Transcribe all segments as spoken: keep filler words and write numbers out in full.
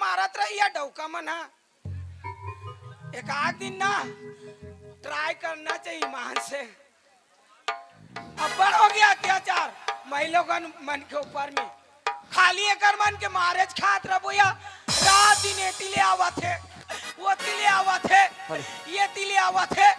मारत रही या डौका मन हा। एक आध दिन ना ट्राई करना चाहिए ईमान से। अब्बड़ हो गया अत्याचार महिलोगन मन के ऊपर में। खाली एकर मन के मारेच खात रबो या रात दिन एती ले आवत हे, ओती ले आवत हे, ये ती ले आवत हे।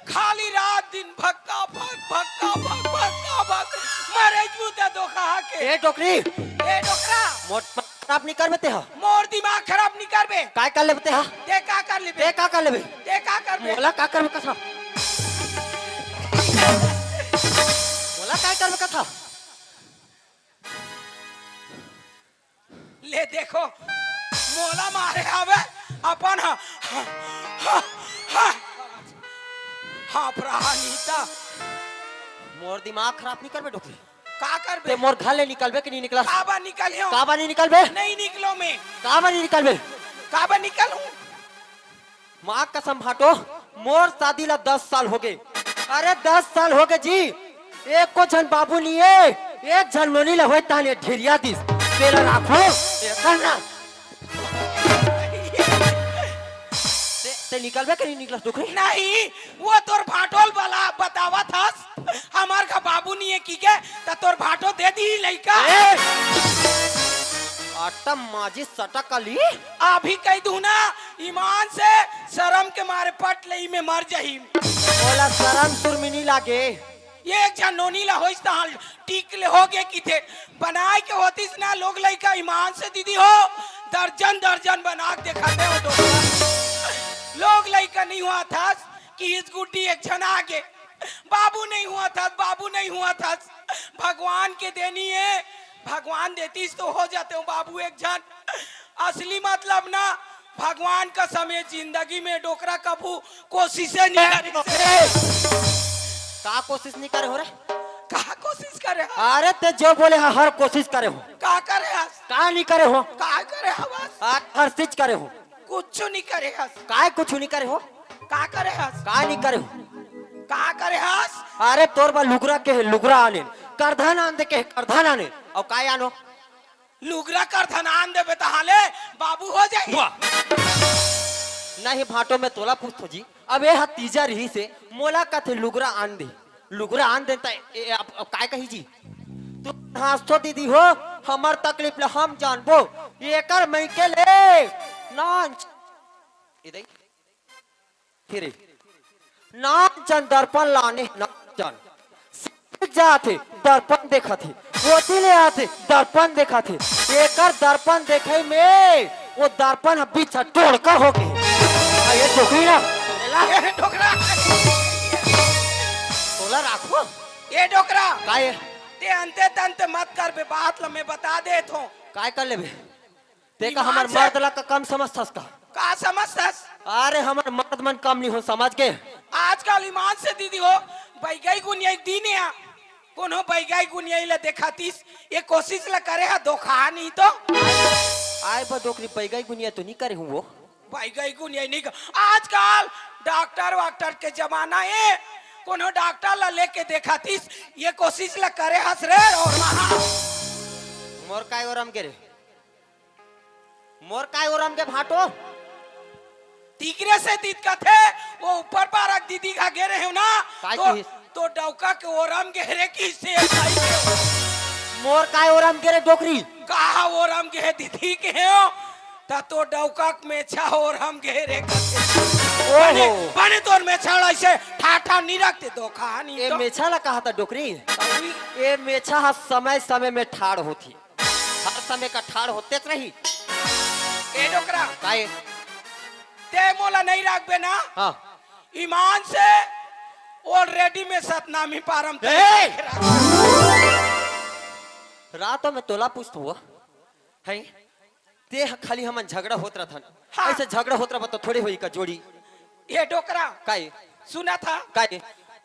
खाली रात दिन भक्का भक, भक्का भक, भक्का भक। मरे जू दे दो कहा के। ए डोकरी, ए डोकरा। मोर खराब नहीं करबे ते हा। मोर दिमाग खराब नहीं करबे। काय कर लेबे ते हा? ते का कर लेबे? ते का कर लेबे? ते का करबे? मोला का करबे कथा? मोला काय करबे कथा? ले देखो, मोला मारे आवे अपन हा, हा, हा, हा, हा, प्राणिता। मोर दिमाग खराब नहीं करबे डोकरी। का करबे? ते मोर घर ले निकलबे कि नहीं निकलस? काबर निकलियो? काबर नहीं निकलबे? नहीं निकलो मैं। काबर नहीं निकलबे? काबर निकलूं? माँ कसम भाटो, मोर शादी ला दस साल हो गए। अरे दस साल हो गए जी, एको झन बाबू नहीं है, एक झन नोनी ला होय ताने ढेरिया दिस। तेला राखो, एकर ना। ते, ते निकलबे कि नहीं निकलस डोकरी? नहीं, वो तोर भाटोल वाला बतावत हस, हमार का बाबू नहीं है की के, त तोर भाटो दे दी लइका। ए! आटा माजी सटा कली। अभी कह दू ना, ईमान से शर्म के मारे पट ले में मर जाही। बोला शर्म सुरमी नहीं लागे। ये एक झन नोनी ला होइस तहां टीक ले हो गे किथे। बनाए के होतिस ना लोग लइका ईमान से दीदी हो, दर्जन दर्जन बना के देखाते हो डोकरा। लोग लइका नहीं हुआ था कि इस गुड्डी एक झन आगे। बाबू नहीं हुआ था, बाबू नहीं हुआ था। भगवान के देनी है, भगवान देतीस तो हो जाते हो बाबू एक झन। असली मतलब ना, भगवान का समय जिंदगी में डोकरा कभू कोशिशे नहीं करी। का कोशिश नहीं करे हो रे? का कोशिश करे हो? अरे ते जो बोले हा, हर कोशिश करे हो। का करे हस? का नहीं करे हो? का करे हवस? आ, हर चीज करे हो। कुछ नहीं करे हस। काय कुछ नहीं करे हो? का करे हस? का नहीं करे हो? का करे हस? अरे तोर बा लुगरा के हे, लुगरा आने। करधन आन दे के हे, करधन आने। और काय आनो? लुगरा करधन आन देबे तहाले बाबू हो जाही। वाह। नहीं भाटो में तोला पूछतो जी। अब ए हा तीजा रही से मोला कथे लुगरा आन दे। लुगरा आन दे त ए, अब, अब काय कही जी? तू हंसतो दीदी हो, हमर तकलीफ ले हम जानबो। एकर मइके ले नाच। ए दई। फिर नान जन दर्पण लाने, नान जन। सीख जात हे, दर्पण देखत हे। ओती ले आत हे, दर्पण देखत हे। एकर दर्पण देखे में वो दर्पण ह बीच ह टोड़का हो गे। आ, ये डोकरी ना। ए, डोकरा। तोला राखो। ए, डोकरा। काय? ते अंते तंते मत करबे, बात ल मैं बता देत हों। काय कर लेबे? ते का ईमान हमर से मर्द ला का कम समझथस का? का समझथस? अरे, हमर मर्द मन कम नहीं हो, समझ के? आजकल ईमान से दीदी हो, बैगई गुनिया एक दिन या, कोनो बैगई गुनिया ला देखातीस, ये कोशिश ला करे हा, धोखा नहीं तो। आय बा डोकरी, बैगई गुनिया तो नहीं करे हूँ वो। बैगई गुनिया नहीं का, आजकल डॉक्टर वाक्टर के जमाना है, कोनो डॉक्टर ला लेके देखातीस, ये कोशिश ला करे हस रे, और महा। मोर काय ओरम के रे? मोर काय ओरम के भाटो? तीकरे से दिक्कत हे, वो ऊपर पारक दीदी का गे रहे हो ना, काय तो, कहिस? तो डौका के ओरम गे रे की से भाई के। मोर काय ओरम गे रे डोकरी? कहा ओरम गे दीदी के हो? त तो डौका के मेछा ओरम गे रे कथे। ओहो। बने, बने तोर मेछा ऐसे ठाठा नहीं रखते, धोखा नहीं ए तो। मेछा ला कहा था डोकरी? अभी ए मेछा हा समय समय में ठाड़ होती। हर समय का ठाड़ होतेच रही। ए डोकरा। काय? ते मोला नहीं राखबे ना? हाँ। ईमान से already में सतनामी पारम ए! तय रात में तोला पूछत हुआ। हैं? ते ह-, खाली हमन झगड़ा होत रहथन। हाँ। ऐसे झगड़ा होत रहबा तो थोड़े होई का जोड़ी। ए डोकरा। काय? सुना था? काय?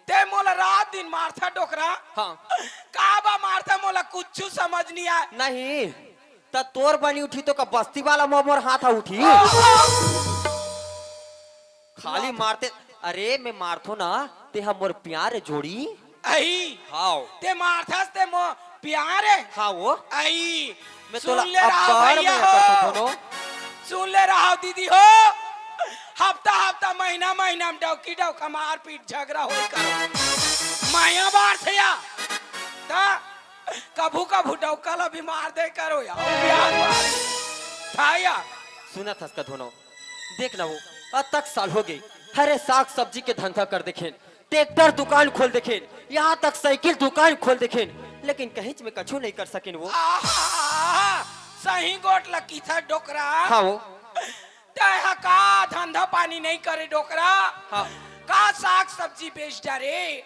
ते मोला रात दिन मारथा डोकरा। हाँ। का बा मारथा मोला कुछ समझ नहीं आए। नहीं, त तोर बनी उठी तो का बस्ती वाला मोर, मोर हाथ आ उठी? खाली मारते, अरे मैं मारथो ना, ते हा मोर प्यार जोड़ी। अही। हाव। ते मारथस ते मोर प्यार। हाँ वो। अही। मैं सुन तोला ले रहा अब्बड़ भैया मया हो। करथो दोनों। सुन ले रहा दीदी हो, हफ्ता हफ्ता, महीना महीना में डौकी डौका मारपीट झगड़ा होई करो। माया बार से या, ता कभू कभू डौका ला भी मार दे करो या, वो भी आग बार था या। सुनत हस का धुनो, देख ना वो, अतक साल हो गए, हरे साग सब्जी के धंधा कर देखेन, ट्रैक्टर दुकान खोल देखेन, यहाँ तक साइकिल दुकान खोल देखेन, लेकिन कहीं में कछु नहीं कर सकेन वो। आहा, सही गोठ लकी था डोकरा। हाँ वो। तय हा का धंधा पानी नहीं करे डोकरा? हाँ। का साग सब्जी बेच डारे?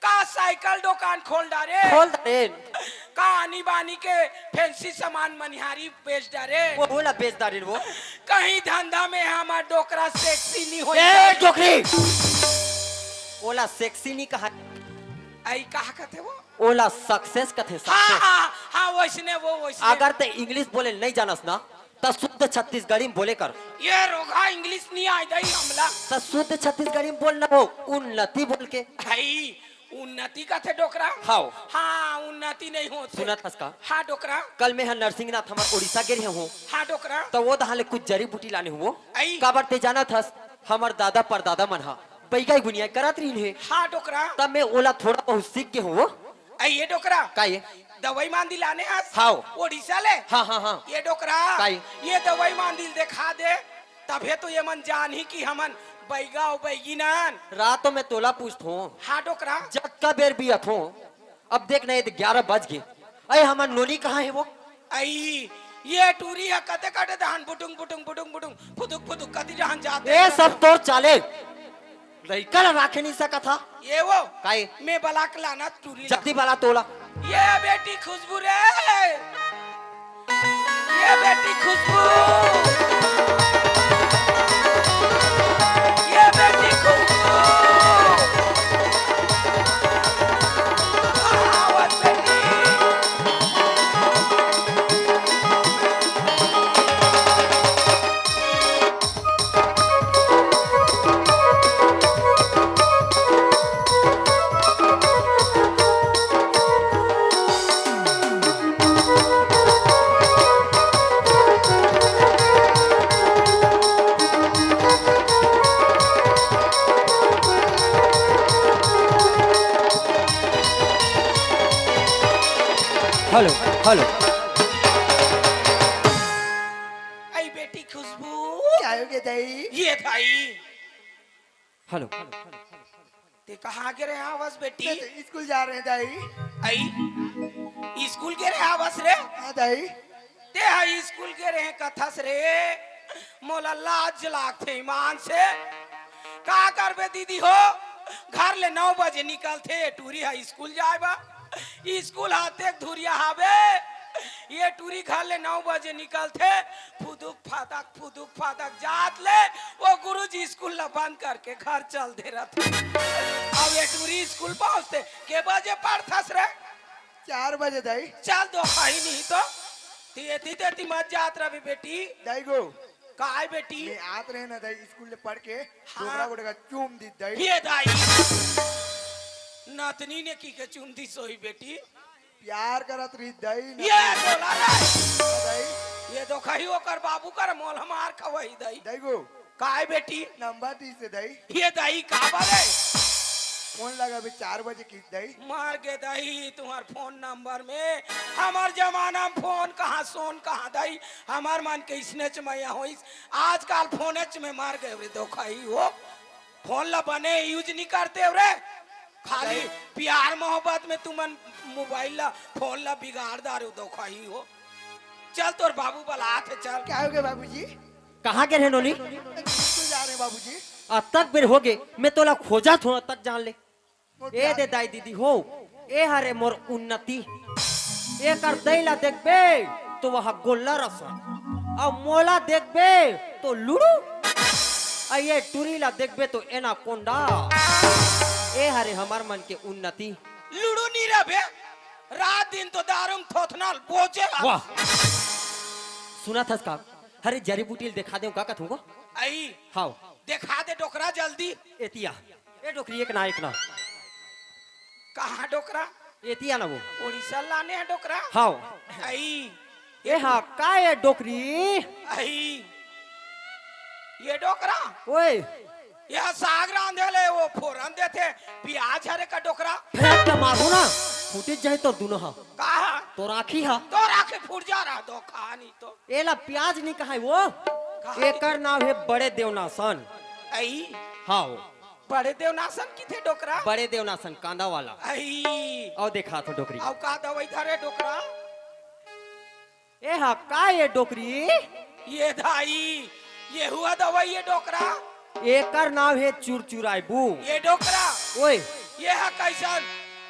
का साइकिल दुकान खोल डारे? खोल डारे। का आनी बानी के फैंसी सामान मनिहारी बेच डारे? वो बोला बेच डारे वो। कहीं धंधा में हमार डोकरा सेक्सी नहीं होई ए, जाए। डोकरी! ओला सेक्सी नहीं कहा। आई कहा कहते वो? ओला सक्सेस कथे, हाँ, सक्सेस। हाँ, हाँ, वैसने वो, वैसने। अगर ते इंग्लिश बोले नहीं जानस ना, त शुद्ध छत्तीसगढ़ी में बोले कर। ये रोगा इंग्लिश नहीं आय दई हमला। त शुद्ध छत्तीसगढ़ी में बोल ना वो, उन्नति बोल के। हई, उन्नति कथे डोकरा? हाव। हाँ, उन्नति नहीं होत हे। सुनत हस का? हाँ डोकरा। कल मैं ह नरसिंहनाथ हमर उड़ीसा गे रहे हूँ। हाँ डोकरा। त वो दहा ले कुछ जड़ी बूटी लाने हूँ। आई। काबर ते जानत हस, हमर दादा परदादा मन ह बइगा गुनिया करत रहिन हे। हाँ डोकरा। तब मैं ओला थोड़ा बहुत सीख गे हूँ। ए, ये डोकरा। का ये? दवाई मांदी लाने हस? हाव। ओडिशा ले? हाँ, हाँ, हाँ। ये डोकरा। का ये? ये दवाई मांदी देखा दे, तभे तो ये मन जानही कि हमन बइगा अउ बइगी नन। रात में तोला पूछत हों। हाँ डोकरा। जतका बेर बियत हों। अब देख ना, ये ग्यारह बज गे। अरे, हमर नोनी कहाँ हे वो? आई, ये टूरी ह कते कटे धान बुटुंग, बुटुंग, बुटुंग, बुटुंग, फुदुक, फुदुक कति जहान जाते ए, हैं। सब तोर चाले। लइका ला राखे नहीं सकत हा। ये वो। काई? मैं बला के लाना टूरी ला। जल्दी बला तोला। ये बेटी खुशबू रे। ये बेटी खुशबू। ये बेटी खुशबू। आवत बेटी। Hello, hello. आई बेटी खुशबू। का होगे दाई? ये दाई। हेलो। ते कहाँ गे रहे हवस बेटी? मैं तो स्कूल जा रहे दाई। आई, स्कूल गे रहे हवस रे? हाँ दाई। ते हा स्कूल गे रहे कथस रे, मोला लाज लागथे ईमान से। का करबे दीदी हो, घर ले नौ बजे निकलथे, टूरी हा स्कूल जाए बा। स्कूल हा अतेक धुरिया हावे, ये टूरी घर ले नौ बजे निकलथे, फुदुक फादक, फुदुक फादक जात ले, वो गुरुजी स्कूल ला बंद करके घर चल दे रथे। अब ये टूरी स्कूल पहुँचथे, के बजे पढ़थस रे? चार बजे दाई। चल दो खाही नहीं तो, ती एती तेती मत जात रही बेटी। दाई गो। काय बेटी? मैं आत रहे ना दाई, स्कूल ले पढ़ के, हाँ। डोकरा गोड़े का चूम दी दाई। ये दाई। नतनी ने की के चूम दी सोई बेटी। प्यार करत रही दाई ना। ये बोला रे। दाई। ये तो कही ओकर बाबू कर मोल हमार खवही दाई। दाई गो। काय बेटी? नंबर दी से दाई। ये दाई का बारे? फोन लगा भी चार बजे की दाई। मार गे दाई तुम्हार फोन नंबर में। हमार जमाना में फोन कहाँ, सोन कहाँ दाई? हमार मन के इसने च मैया होइस। आजकल फोन च में मार गए रे धोखाई हो। फोन ला बने यूज नहीं करते हो रे। खाली दाई। प्यार मोहब्बत में तुमन मोबाइल ला, फोन ला बिगाड़ डारे हो धोखाई हो। चल तोर बाबू बलात हे, चल। का होगे बाबूजी? कहाँ गे रहे नोनी? स्कूल जा रहे बाबूजी। अतक बेर होगे, मैं तोला खोजत हों, अतक जान ले। वो ए क्या? दे दाई दीदी हो, ए हरे मोर उन्नति। एकर दई ला देखबे, तो वह गोल्ला रसन। अउ मोला देखबे, तो लुड़ू। अउ ये टूरी ला देखबे, तो एनाकोंडा। ए हरे हमर मन के उन्नति। लुड़ू नी रबे, रात दिन तो दारू में थोथना बोझे हा। वाह। सुनत हस का? हरे जड़ी बूटी ल देखा देंव का कथूं वो? आई। हाव। देखा दे डोकरा जल्दी। एतिया। ए डोकरी एक ना, एक ना। कहाँ डोकरा? एतिया ना वो। उड़ीसा लाने हे डोकरा? हाव। आई। ए हा, का ए डोकरी? आई। ये डोकरा, ओए। ये साग रांधे ले, वो फोरन देथे, प्याज हरे का डोकरा। फेंक के मारहूं ना, फूटी जाही तोर दुनो ह। का ह? तोर आँखी ह। तोर आँखी फूट जा रहा, दो कहानी तो। एला प्याज नहीं कहाय वो, कहाय? एकर नाव हे बड़े देवनासन। अई? हाँ वो। बड़े देवनासन किथे डोकरा? बड़े देवनासन, कांदा वाला। अई। अउ देखाथों डोकरी। अउ का दवाई धरे डोकरा? ए हा, का ये डोकरी? ये धाई, ये हुआ दवाई ये डोकरा? एकर नाव हे चुरचुराइबू। ये डोकरा? ओए। ये हा कैसन?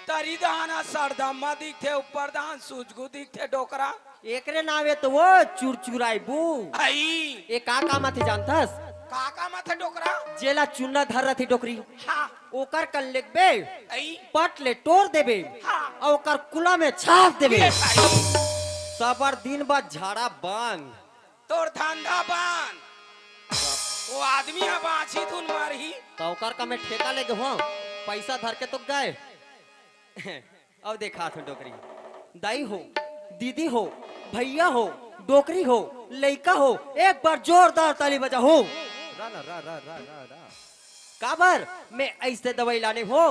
तरी धान हा सरदम्मा दिखथे, ऊपर धान सुजगू दिखथे डोकरा। एकरे नाव हे तो वो चुरचुराइबू। हई। ये का काम आथे जानथस? का काम आथे डोकरा? जेला चुन्ना धर रथे डोकरी। हाँ। ओकर कन लेगबे, अई। पट ले टोर देबे, हाँ। अउ ओकर कुला में छाप देबे। ए भाई। सबर दिन बा झाड़ा बंद। तोर धंधा बंद। वो आदमी ह बाछी धुन मारही। त ओकर का में ठेका लेगे हो, पैसा धर के तो गए। अउ देखाथों डोकरी। दाई हो, दीदी हो, भैया हो, डोकरी हो, लइका हो, एक बार जोरदार ताली बजाहू। रा, रा, रा, रा, रा, रा, रा। काबर मैं अइसे दवाई लाने हो,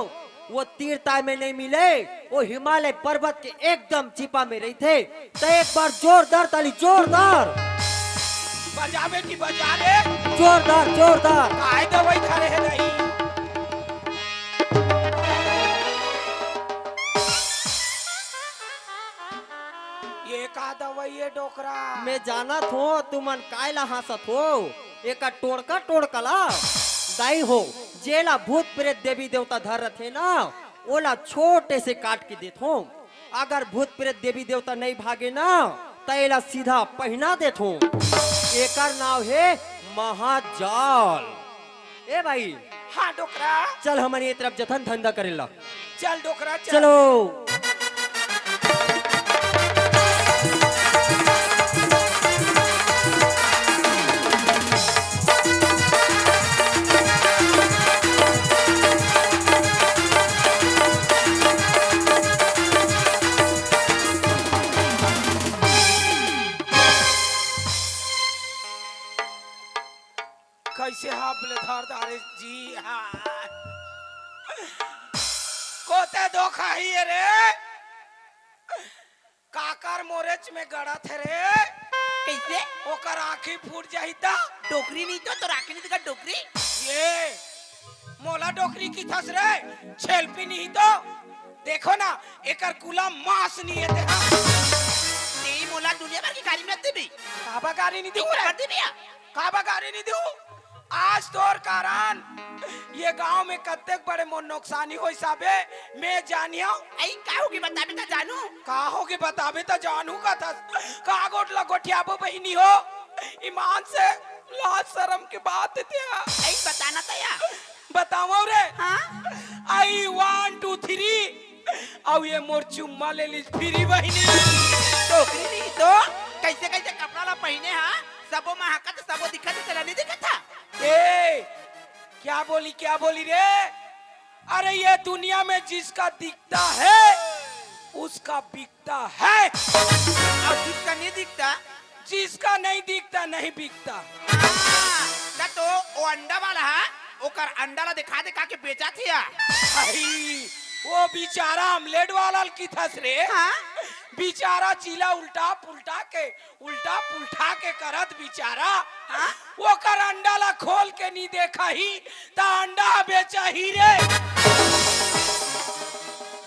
वो तीर ताय में नहीं मिले, वो हिमालय पर्वत के एकदम चिपा में रहिथे। त एक बार जोरदार ताली, जोरदार। बजा बेटी, बजा रे। जोरदार, जोरदार। काय दवाई धरे हे नहीं? ये का दवाई ये डोकरा? मैं जानत हो, तुमन काय ला हाँसत हो? एका टोड़का टोड़का ला। दाई हो, जेला भूत प्रेत देवी देवता धर रथे ना, ओला छोटे से काट के देथों। अगर भूत प्रेत देवी देवता नहीं भागे ना, त एला सीधा पहिना देथों। एकर नाव हे महाजाल। ए भाई, हाँ डोकरा। चल हमन ये तरफ जथन धंधा करे ला। चल डोकरा, चल। चलो। कैसे हाफ ले धर डारे जी, हाँ। कोते धोखा ही है रे। काकर मोरेच में गड़त हे रे। कैसे? ओकर आँखी फूट जाही त? डोकरी नहीं तो, तोर आँखी नहीं दिखा डोकरी? ये मोला डोकरी किथस रे, छेलपी नहीं तो। देखो ना, एकर कुला मांस नहीं है तेरा। तेरी मोला दुनिया भर की गाली मत देबी। काबा गाली नहीं दूँ रे। मत देबी या? काबा गाली नहीं दूँ। आज तोर कारण ये गांव में कत्तेक बड़े मोर नोकसानी होइस आबे, मैं जानियो। अई का होगे बताबे त जानू। का होगे बताबे त जानू का थस। का गोठ ला गोठियाबो बहिनी हो। ईमान से लाज शरम के बात हे तेहा। अई बताना त या। बतावव रे। हाँ? I one two three. अउ ये मोर चुम्मा ले लीस फिरी बहिनी। डोकरी नहीं तो कैसे कैसे कपड़ा ला पहिने हा? सबो महकत सबो दिखत तेला नहीं दिखत था? ए, क्या बोली, क्या बोली रे? अरे ये दुनिया में जिसका दिखता है, उसका बिकता है। अउ जिसका नहीं दिखता? जिसका नहीं दिखता, नहीं बिकता। हाँ, त तो वो अंडा वाला हा, ओकर अंडा ला दिखा दे का के बेचा थे या? भाई, वो बेचारा आमलेट वाला ल किथस रे। हाँ? बेचारा चीला उल्टा पुल्टा के उल्टा पुल्टा के करत बिचारा, हाँ? ओकर अंडा ला खोल के नी देखा ही, त अंडा बेचा ही रे।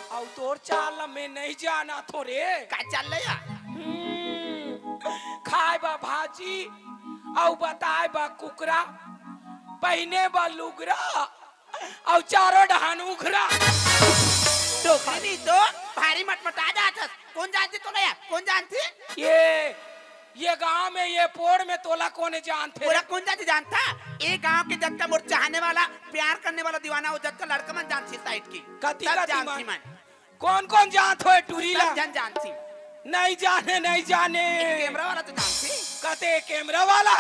अउ तोर चाल ला मैं नहीं जाना थो रे। का चाल ला या? हम्म, खाए बा भाजी, अउ बताए बा कुकरा, पहिने बा लुगरा, अउ चारों डहान उघरा। डोकरी नहीं तो भारी मटमटा जात हस। कोन जानथे तोला या? कोन जानथे? ये, ये गांव में, ये पोड़ में तोला कोन जानथे? तोला कोन जानथे जानथा? ए गांव के जतका मोर चाहने वाला, प्यार करने वाला दीवाना, वो जतका लड़का मन जानथे साइड की। कति सब कति जानथे मन। मन। कोन कोन जानत होय टूरी ला? सब झन जानथी। नहीं जाने, नहीं जाने। एक कैमरा वाला तो जानथी। कते कैमरा वाला?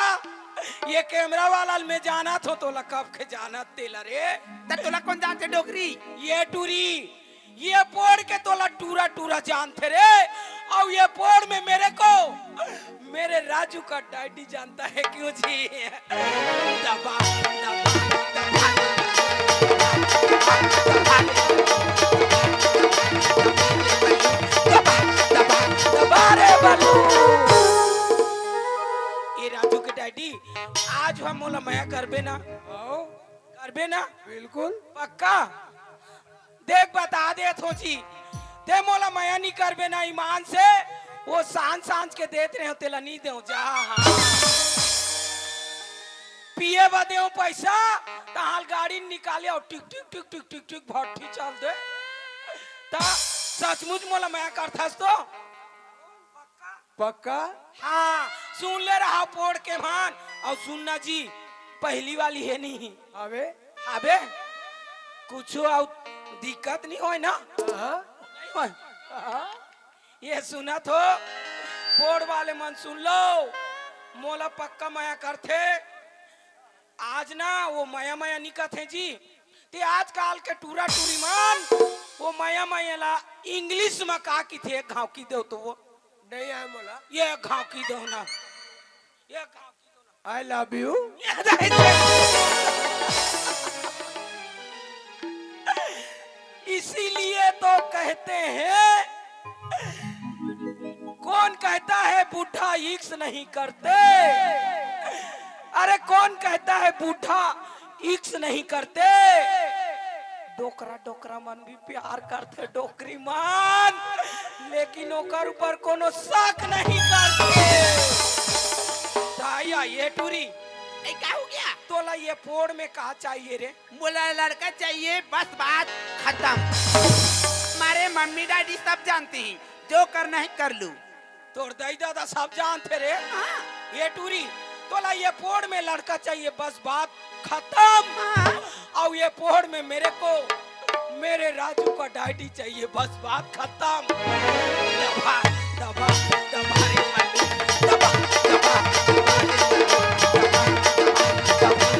ये कैमरा वाला ल मैं जानत हो, तोला कब के जानत तेला रे। त तोला कोन जानथे डोकरी? ये टूरी, ये पोड़ के तोला टूरा टूरा जानथे रे। और ये पोड़ में मेरे को मेरे राजू का डैडी जानता है क्यों जी? दबा, दबा, दबा, दबा, दबा, दबा रे बलू। ये राजू के डैडी, आज हम मोला मया करबे ना? आओ। करबे ना? बिल्कुल। पक्का? देख, बता देत हों जी, ते मोला मया नी करबे ना ईमान से, वो सांझ सांझ के देत रहेंव, तेला नी देंव जा। हाँ। पिए बर देंव पैसा, तहां ले गाड़ी निकाले अउ टिक टिक टिक टिक टिक टिक भट्ठी चल दे। त सचमुच मोला मया करथस तो? पक्का? हाँ, सुन ले रहा पोड़ के मन, अउ सुनना जी, पहली वाली हे नहीं। अबे? अबे, कुछो अउ दिक्कत नहीं होय ना? हाँ? नहीं होय। हाँ? ये सुनत हो, पोड़ वाले मन सुन लो, मोला पक्का मया करथे। आज ना वो मया मया नी कथे जी, ते आजकल के टूरा टूरी मन वो मया मया ला English म का किथे, एक घाव की देव तो वो। नहीं आय मोला। ये घाव की देव ना, ये घाव की देव ना। I love you। ये नहीं दे। इसीलिए तो कहते हैं, कौन कहता है बूढ़ा इश्क नहीं करते? अरे कौन कहता है बूढ़ा इश्क नहीं करते? डोकरा डोकरा मन भी प्यार करथे डोकरी मन, लेकिन ओकर ऊपर कोनो शक नहीं करथे। दाई ये टूरी, ए, का हो गया? तोला ये पोड़ में का चाहिए रे? मोला लड़का चाहिए, बस बात खत्म। हमारे मम्मी डैडी सब जानते हैं, जो करना है कर लूं। तोर दाई दादा सब जानथे रे। हाँ। ये टूरी, तोला ये पोड़ में लड़का चाहिए, बस बात खत्म। हाँ। अउ ये पोड़ में मेरे को मेरे राजू का डैडी चाहिए, बस बात खत्म। दबा, दबा, दबा रे बलू, दबा, दबा, दबा रे बलू, दबा, दबा,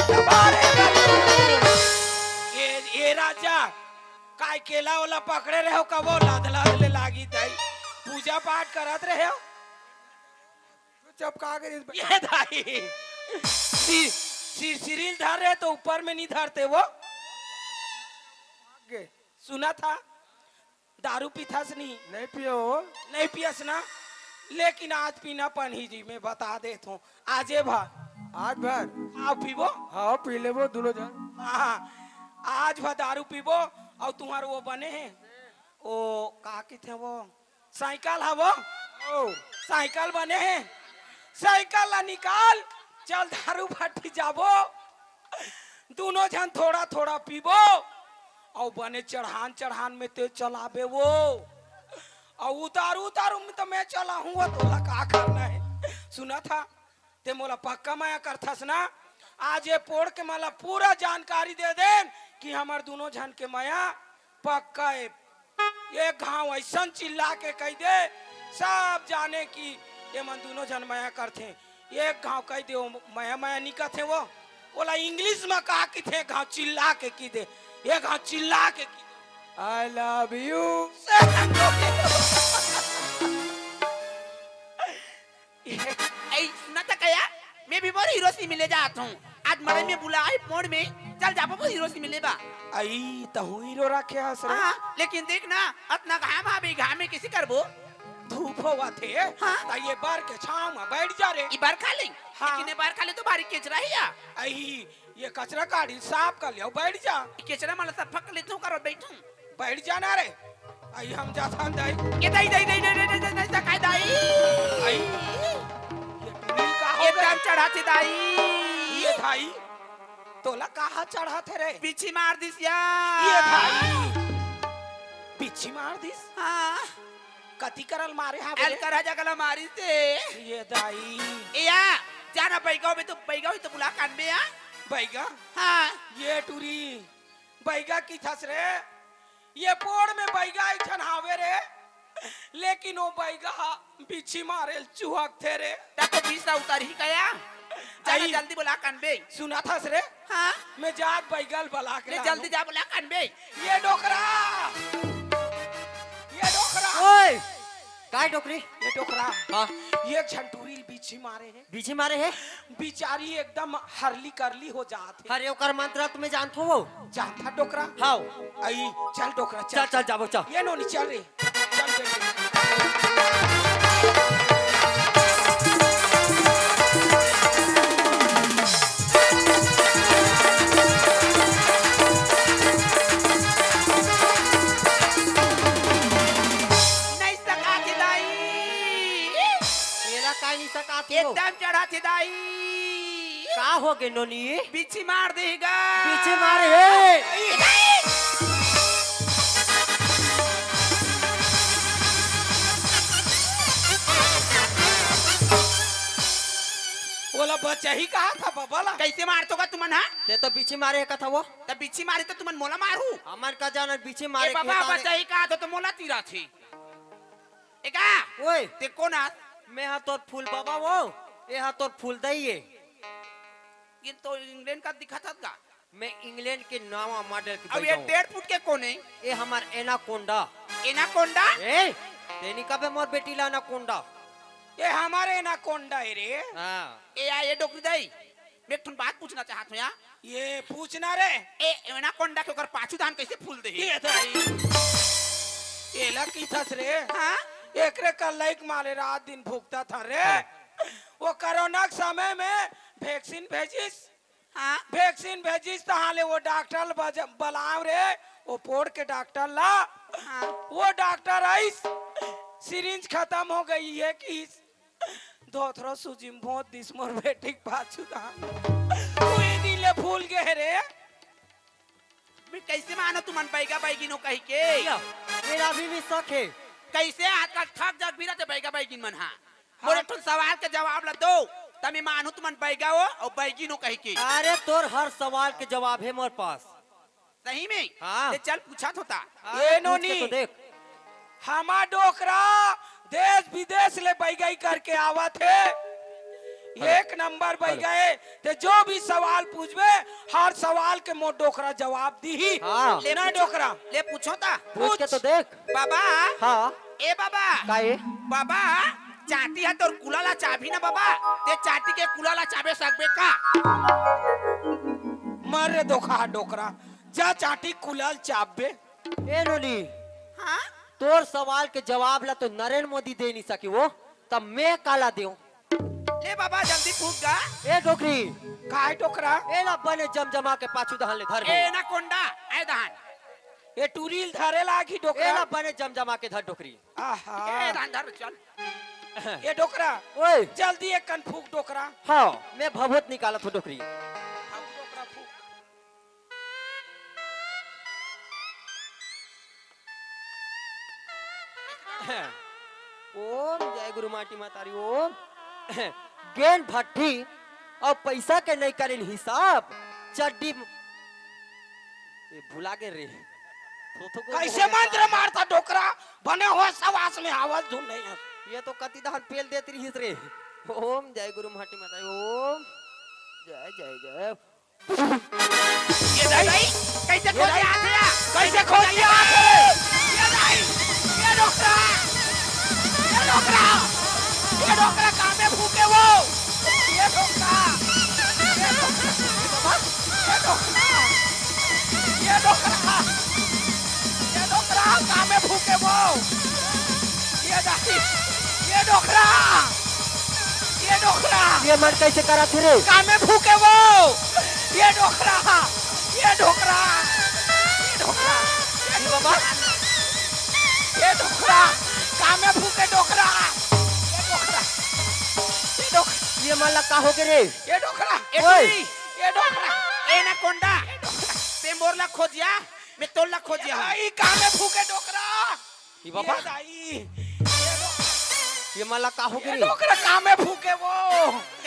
दबा रे बलू। ये, ये राजा, काय केला ओला पकड़े रहे हो, कबो लाद लाद ले लागी दाई, पूजा पाठ करत रहे हो। तू चुप का करिस बे? ये दाई, सि-, सि-, सिरिल धर रहे तो ऊपर में नहीं धरते वो। आगे। सुना था, दारू पीथस नहीं? नहीं पियो। नहीं पियस ना, लेकिन आज पीना पड़ही जी, मैं बता देत हों। आजे भर। आज भर? आओ पीबो। हाँ, पी लेबो दोनों झन। हाँ, आज भर दारू पीबो। अउ तुम्हार वो बने हे, ओ का किथे वो, साइकिल हवो? ओ। साइकिल बने हे, साइकिल ला निकाल, चल दारू भट्ठी जाबो, दोनों झन थोड़ा थोड़ा पीबो, अउ बने चढ़ान चढ़ान में तेज चलाबे वो, अउ उतारू उतारू में तो मैं चलाहूं, वो तोला का करना हे? सुना था, ते मोला पक्का मया करथस ना? आज ये पोड़ के मोला पूरा जानकारी दे देन कि हमर दोनों झन के मया पक्का हे। एक घाव अइसन चिल्ला के कहि दे, सब जाने कि ये मन दोनों झन मया करथे। एक घाव कहि दे, वो मया मया नी कथे वो, ओला English म का किथे, एक घाव चिल्ला के कहि दे, एक घाव चिल्ला के कहि दे। I love you। ए, सुना था कया? मैं भी मोर हीरो से मिले जात हूँ। आज मड़ई में बुलाए पोड़ में, चल जाबो मोर हीरो से मिले बा। आई, तहूँ हीरो राखे हस रे? हाँ, लेकिन देख ना, अतना घाम हावे, घाम में किसे करबो? धूप होवत हे, हाँ। त ये बर के छाँव में बैठ जा रे। ई बर खा ले? हाँ। लेकिन ये बर खा ले तो भारी केचरा ही आ। आई, ये कचरा काढ़ी साफ कर लियो, बैठ जा। ई केचरा मन ला सफा कर लेथों, करो बैठूं। बैठ जा ना रे। आई हम जाथन दाई। ये दाई, दाई, दाई, दाई, दाई, दाई, दाई, दाई, दाई। आई। ये टुरी का हो ये गए? दम चढ़ाथे दाई। ये दाई। तोला कहाँ चढ़ाथे रे? बिच्छी मार दिस या। ये दाई। बिच्छी मार दिस? हाँ। कति करल मारे हावे रे? अलकरहा जगह ला मारिस हे। ये दाई। ए या, जाना बैगा में तो, बैगा में तो बुला कानबे या। बैगा? हाँ। ये टुरी, बैगा किथस रे? ये पोड़ में बैगा एक झन हावे रे, लेकिन वो बैगा हा बिच्छी मारे ल चुहकथे रे। ता तो बीस ला उतारही कया? जाना आई। जल्दी बुला कानबे। सुनाथस रे? हाँ। मैं जात बैगा ल बला के ले लानू। जल्दी जा बुला कानबे। ये डोकरा, ये ओए, काय डोकरी? ये डोकरा। हाँ। ये झंटूरी बिच्छी मारे हे। बिच्छी मारे हे? बिचारी एकदम हरली करली हो जात हे। अरे, ओकर मंत्र तुम्हें जानथो वो? जानथा डोकरा? हाँ। आई, चल डोकरा, चल। चल, चल, जाबो, चल। ये नोनी, चल रे। चल बेटी। नहीं सकाथे दाई। एला काय नहीं सकाथे हो? एकदम चढ़ाथे दाई। का हो गे नोनी? बिच्छी मार देगा। बिच्छी मारे हे। ओला बचाही कहा था बाबा ला। कैसे मारथो गा तुमन हा? ते तो बिच्छी मारे हे कथा वो। त बिच्छी मारे त तुमन मोला मारू। हमन का जानन बिच्छी ए मारे बाबा, खेत आने। बचाही कहा था तो मोला तीरा थी। ए का? ओए। ते कोन आस? मैं हा तोर फूल बाबा वो, ए हा तोर फूल दई ये। ये तो इंग्लैंड का दिखा था का? मैं इंग्लैंड के नवा मॉडल के अब ये बैठा हूँ। डेढ़ फुट के कोन हे? ये हमार एनाकोंडा। एनाकोंडा? ए, तेनी कबे मोर बेटी ला एनाकोंडा? ये हमारे एनाकोंडा हे रे। हाँ। ए आ, ये डोकरी दाई, मैं एक ठन बात पूछना चाहत हूँ यार। ये पूछना रे। ए, एनाकोंडा के ओकर पाछू दान कैसे फूल दे? ये दाई। एला किथस रे। हाँ? एकरे कल्लई के मारे रात दिन भुगता था रे। हाँ। वो कोरोना के समय में वैक्सीन भेजिस। हाँ। वैक्सीन भेजिस, तहाँ ले वो डॉक्टर ल बज-, बलाव रे, वो पोड़ के डॉक्टर ला। हाँ। वो डॉक्टर आइस, सिरिंज खतम हो गई हे किस, धोथरो सूजी म भोंत दिस मोर बेटी के पाछू दान। उही दिन ले फूल गे रे। मैं कैसे मानो तुमन बैगा बैगिन हो कही के? या, मेरा अभी भी शक है। कैसे आजकल ठग जग भी रहते बैगा बैगिन मन हा? मोर हाँ। एक ठन सवाल के जवाब ला दो, त मैं मानू तुमन बैगा हो अउ बैगिन हो कही के। अरे, तोर हर सवाल के जवाब है मोर पास। सही में? हाँ। ते चल पूछा थोता। अरे, ए पूछ के नोनी, तो देख। हमार डोकरा देश विदेश ले बैगई करके आवत हे। हेलो। एक नंबर हेलो। बैगई। ते जो भी सवाल पूछबे, हर सवाल के मोर डोकरा जवाब दीही। हाँ। ले ना पूछो, डोकरा। ले पूछो ता। पूछ के पूछ। तो देख। बाबा। हाँ। ए बाबा। का ए? बाबा, चाटी हा तोर कुला ला चाबही ना बाबा। ते चाटी के कुला ला चाबे सकबे का? मर रे धोखा डोकरा, जा चाटी कुला ल चाबबे। ए नोनी, हाँ? तोर सवाल के जवाब ला तो नरेंद्र मोदी दे नहीं सके वो, तब मैं काला देऊं? ले बाबा, जल्दी फूंक गा। ए डोकरी। काय डोकरा? ए ला बने जमजमा के पाछू दहन ले धर ए बे। एनाकोंडा, ए दहन। ए टूरी ल धरे लागी डोकरा। ए ला बने जमजमा के धर डोकरी। आहा। ए दहन धर चल। ए डोकरा। ओए। जल्दी एक कन फूंक डोकरा। हाँ, मैं भभूत निकालत हूँ डोकरी। फूंक डोकरा, फूंक। ओम जय गुरु माटी महतारी ओम। गेन भट्टी अउ पैसा के नहीं करिन हिसाब, चड्डी म-, ए, भुला गे रे। थो, थो, थो, कैसे थो, मंत्र मारता डोकरा, बने हो सवास में आवाज धुन नहीं है। ये तो कति दहन पेल देत रहिस रे। ओम जय गुरु माटी महतारी ओम। जय, जय, जय। ये दाई, कैसे ये खोज दाई, आथे या? कैसे खोज आथे रे? ये दाई, ये डोकरा, ये डोकरा, ये डोकरा कामे फूंके वो? ये डोकरा, ये डोकरा, ये डोकरा, ये डोकरा, ये डोकरा कामे फूंके वो? ये दाई, ये डोकरा। ये डोकरा। ये मन कैसे करा थे रे? कामे फूके वो। ये डोकरा, ये डोकरा, ये डोकरा, ये बाबा। ये डोकरा, कामे फूके डोकरा। ये डोकरा, ये डोकरा। ये मन ला का हो गे रे? ये डोकरा, ए ओए। टुरी, ये डोकरा, एनाकोंडा। ते मोर ला खोजिया, मैं तोर ला खोजिया। ये भाई, कामे फूके डोकरा। ई बाबा? ये दाई, ये डो-, ये मला का हो ये गे रे? डोकरा कामे फूके वो।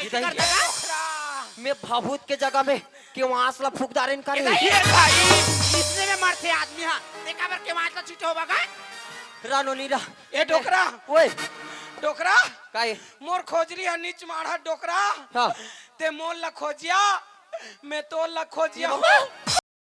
ये दाई, ये डोकरा। मैं भभूत के जगह में केवास ला फूक डारेन का रे? ये दाई, इसने में मरथे आदमी हा। देखा बर केवास ला छीटे होबा का? रानो नीरा। ए डोकरा। ओए। डोकरा। काए? मोर खोजरी हा नीच माढ़ा डोकरा। हाँ। ते मोर ला खोजिया, मैं तोर ला खोजिया। ये बाबा।